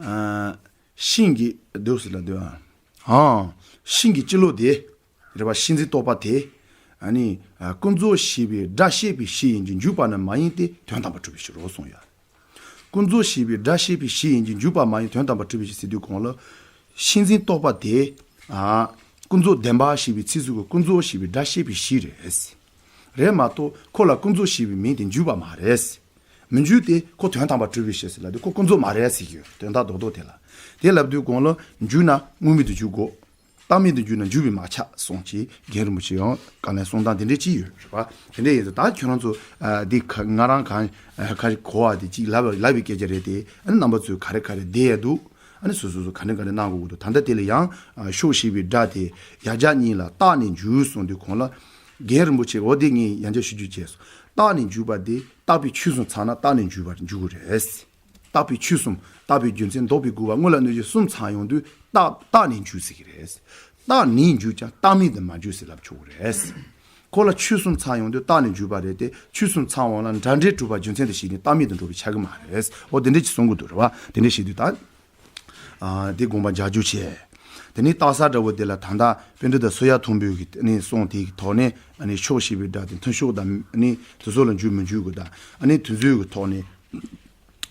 ཨ་ཤིང་གི་འདུག་ཟེར་ལ་འདུག་ཨ། ཨ་ཤིང་གི་སྤྱི་ལོ་དེ་རེད་པ། ཤིང་འཛིན་རྟོག་པ་དེ། ཨ་ནི་ཨ་ཀུན་རྫོབ་ཞེས་པའི་སྒྲ་བཤད་པའི་གཞི་ཡིན་གྱི། འཇུག་པ་ནི་མ་ཡིན་ཏེ། དོན་དམ་པར་གྲུབ་པའི་ཕྱིར་རོ་གསུངས་ཡོད། ཀུན་རྫོབ་ཞེས་པའི་སྒྲ་བཤད་པའི་གཞི་ཡིན་གྱི། འཇུག་པ་མ་ཡིན་དོན་དམ་པར་གྲུབ་པའི་ཕྱིར་ཟེར་དུས་གོང་ལ། ཤིང་འཛིན་རྟོག་པ་དེ། ཨ་ཀུན་རྫོབ་བདེན་པ་ཞེས་པའི་ཚིག་ཟུར་གྱི་ཀུན་རྫོབ་ཞེས་པའི་སྒྲ་བཤད་པའི་གཞི་རེད། རེད་མ་གཏོགས་ཁོ་ལ་ཀུན་རྫོབ་ཞེས་པའི་མིང་དེ་འཇུག་པ་མ་རེད། མི་འཇུག་སྟེ་ཁོ་དོན་དམ་པར་གྲུབ་པའི་ཕྱིར་ཟེར་ལབ་དུས་ཁོ་ཀུན་རྫོབ་མ་རེད་ཟེར་གྱི་ཡོད། དོན་དག་རྡོག་རྡོག་དེ་ལ། དེ་ལབ་དུས་གོང་ལ་འཇུག་ན་དངོས་མེད་དུ་འཇུག་དགོས། བཏང་མེད་དུ་འཇུག་ན་འཇུག་པས་མ་ཁྱབ་གསུངས་ཀྱི། རྒན་རིན་པོ་ཆེ་ཡང་བཀའ་ལན་གསུང་སྟངས་དེ་འདྲའི་ཅིག་ཡོད་རེད་པ། དེ་འདྲ་ཡིན་ཙང་ད་ཁྱོད་རང་ཚོ་ཨ་འདི་ཁ་ང་རང་གང་ཨ་ཁ་གོ་བ་དེ་ཅིག་ལབ་ལབ་པའི་སྐད་ཆ་རེད་དེ། ཨ་ནི་རྣམ་པ་ཚོས་ག་རེ་ག་རེ་བསྡད་ཡ་འདུག་ཨ་ནི་སོ་སོ་སོ་ག་འདྲ་ག་འདྲ་གནང་དགོས་ཀྱི་འདུག་ད་ལྟ་དེ་ལ་ཡང་ཨ་ཤོག་ཞེས་པའི་སྒྲ་དེ་ཡར་རྒྱག་གཉིས་ལ་བཏགས་ནས་འཇུག་གསུངས་དུས་གོང་ལ། རྒན་རིན་པོ་ཆེ་འོ་དེ་ངས་ཡང་བསྐྱར་ཞུ་རྒྱུ་བྱས་སོང་། བཏགས་ནས་འཇུག་པ་དེ་བཏགས་པའི་ཆོས་གསུམ་ཚང་ན་བཏགས་ནས་འཇུག་པར་འཇུག་གི་རེད། བཏགས་པའི་ཆོས་གསུམ། བཏགས་པའི་རྒྱུ་མཚན། ལྡོག་པའི་དགོས་པ། དངོས་ལ་གནོད་བྱེད་གསུམ་ཚང་ཡོང་དུས་བཏགས་བཏགས་ནས་འཇུག་ཟེར་གྱི་རེད། བཏགས་ནས་འཇུག་ཀྱང་བཏགས་མེད་དུ་མ་འཇུག་ཟེར་ལབ་ཆོག་གི་རེད། ཁོ་ལ་ཆོས་གསུམ་ཚང་ཡོང་དུས་བཏགས་ནས་འཇུག་པ་རེད་དེ། ཆོས་གསུམ་ཚང་བ་ལ་འདྲ་འབྲེལ་གྲུབ་པ་རྒྱུ་མཚན་དུ་བྱས་ནས་བཏགས་མེད་དུ་འགྲོ་བའི་ཆ་གི་མ་རེད། འོ་དེ་འདྲ་ཅིག་གསུང་གི་འདུག་རེད་བ། དེ་འདྲ་བྱེད་དུས་ད། ཨ་དེ་དགོངས་པ་འཇགས་རྒྱུ་བྱས། དེ་ནས་རྟགས་གསལ་འདྲ་བོ་དེ་ལ་ད་ལྟ་པཎྜི་ཏ་སུ་ཡ་ཐུམ་པོ་གི་ནས་གསུངས་དེའི་ཐོག་ནས། ཨ་ནི་ཤོག་ཞེས་པའི་སྒྲ་དེ་མཐུན་ཤོག་དང་། ཨ་ནི་དེ་ཚོ་ལ་འཇུག་མི་འཇུག་གི་དང་། ཨ་ནི་དེ་ཚོའི་གི་ཐོག་ནས།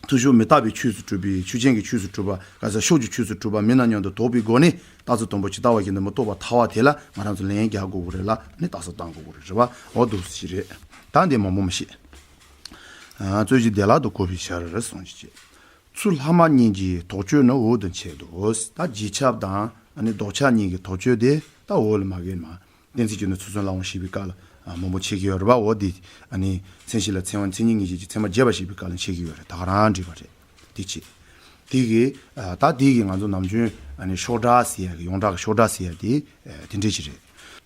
མཐུན་ཤོག་མི་རྟག་པའི་ཆོས་སུ་གྲུབ་པའི། ཆོས་ཅན་གྱི་ཆོས་སུ་གྲུབ་པ། ག་ས་ཤོག་གི་ཆོས་སུ་གྲུབ་པ་མིན་ན་སྙམ་དུ་དོགས་པའི་སྒོ་ནས། རྟགས་གསལ་དུམ་བུ་ཇི་ལྟ་བ་བཞིན་དུ་མི་རྟོགས་པར་ཐལ་བ་དེ་ལ་ང་རང་ཚོ་ལན་རྒྱག་དགོས་ཀྱི་རེད་ལ། ཨ་ནི་རྟགས་གསལ་བཏང་དགོས་ཀྱི་རེད། རེད་བ། འོ་འདུག་སེ་རེད། ད་འདི་མང་པོ་མི་ཤེས། ཨ་རྩོད་གཞི་བདེ་བླག་ཏུ་གོ་བའི་ཕྱིར་གསུངས་ཀྱི། ཚུར་ལྷག་མ་གཉིས་ཀྱི་དོགས་གཅོད་ནི་འོག་ཏུ་འཆད་དོ། ད་རྗེས་ཁྱབ་དང་། ཨ་ནི་ལྡོག་ཁྱབ་གཉིས་ཀྱི་དོགས་གཅོད་དེ་ད་འོག་ལ་མ་གི་མ། གཏན་ཚིགས་ཀྱི་ནི་ཚུར་གསུམ་ལ་འོང་ཞེས་པའི་སྐབས་ལ་ཨ་མང་པོ་འཆད་ཀྱི་ཡོད་རེད་པ། འོ་དེ་ཨ་ནི་མཚན་གཞི་ལ་ཚེག་བ་མཚན་ཉིད་ངེས་བྱེད་ཀྱི་ཚད་མ་རྒྱས་པ་ཞེས་པའི་སྐབས་ལ་འཆད་ཀྱི་ཡོད་རེད། ད་ག་རང་འགྲིག་པ་རེད། དེ་བྱས། དེ་གི་ཨ་ད་དེ་གི་ང་ཚོ་ནམ་རྒྱུན་ཨ་ནི་ཤོག་གྲངས་ཟེར་ཡ་གི། ཡོངས་གྲགས་ཀྱི་ཤོག་གྲངས་ཟེར་ཡ་དེ་ཨ་དེ་འདྲས་ཅིག་རེད།